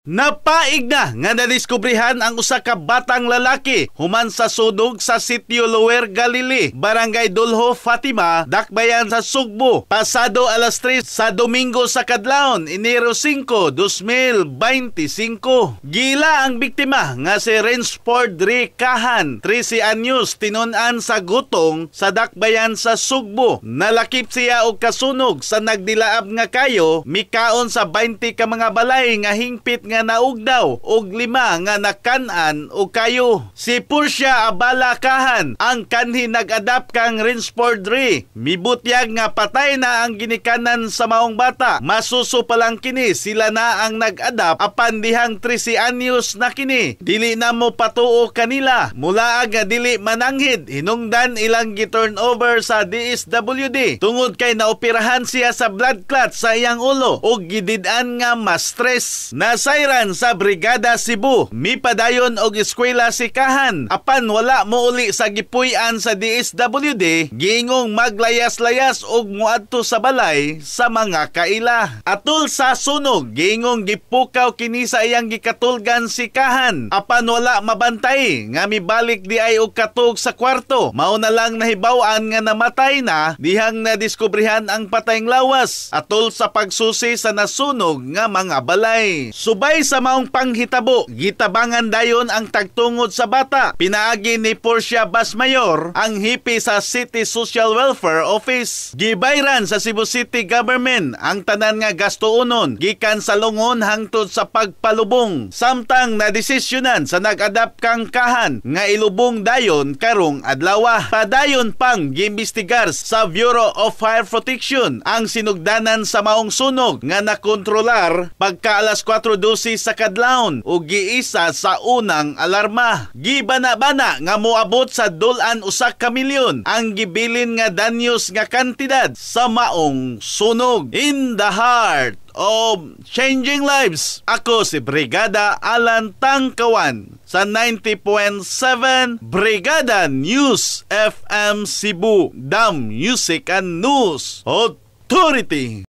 Napaig na nga nadiskubrihan ang usa ka batang lalaki human sa sunog sa Sitio Lower Galilee, Barangay Dulho, Fatima, Dakbayan sa Sugbo, pasado alas 3 sa Domingo sa kadlawon, Enero 5, 2025. Gila ang biktima nga si Rainsford Ray Kahan, 13 anyos, tinun-an sa gutong sa Dakbayan sa Sugbo. Nalakip siya og kasunog sa nagdilaab nga kayo, mikaon sa 20 ka mga balay nga hingpit nga naugdaw og lima nga nakan-an og kayo. Si Portia Abala Kahan ang kanhi nag-adapt kang Rainsford Ray. Mibutyag nga patay na ang ginikanan sa maong bata. Masuso pa lang kini sila na ang nag-adapt apan dihang 13 anyos na kini. Dili na mo patuo kanila. Mula nga dili mananghid, hinungdan ilang gi-turn over sa DSWD tungod kay naoperahan siya sa blood clot sa iyang ulo ug gidid-an nga ma-stress. Nasayran sa Brigada Cebu, mipadayon og eskwela si Kahan apan wala mouli sa gipuy-an sa DSWD, giingong maglayas-layas og moadto sa balay sa mga kaila. Atol sa sunog, giingong gipukaw kini sa iyang gikatulgan si Kahan apan wala mabantay nga mibalik di ay og katog sa kwarto. Mao na lang nahibaw-an nga namatay na dihang nadiskubrehan ang patayng lawas atol sa pagsusi sa nasunog nga mga balay. Subay sa maong panghitabo, gitabangan dayon ang tagtungod sa bata. Pinaagi ni Portia Basmayor ang hepe sa City Social Welfare Office. Gibayran sa Cebu City Government ang tanan nga gastoonon gikan sa lungon hangtod sa pagpalubong. Samtang nadesisyonan sa nag-adapt kang Kahan nga ilubong dayon karong adlaw. Padayon pang giimbestigar sa Bureau of Fire Protection ang sinugdanan sa maong sunog nga nakontrolar pagka alas 4:12 sa kadlawon ug giisa sa unang alarma. Gibana-bana nga moabot sa dul-an 1 ka milyon ang gibilin nga danyos nga kantidad sa maong sunog. In the heart of changing lives, ako si Brigada Alan Tangkawan sa 90.7 Brigada News FM Cebu, The Music and News Authority.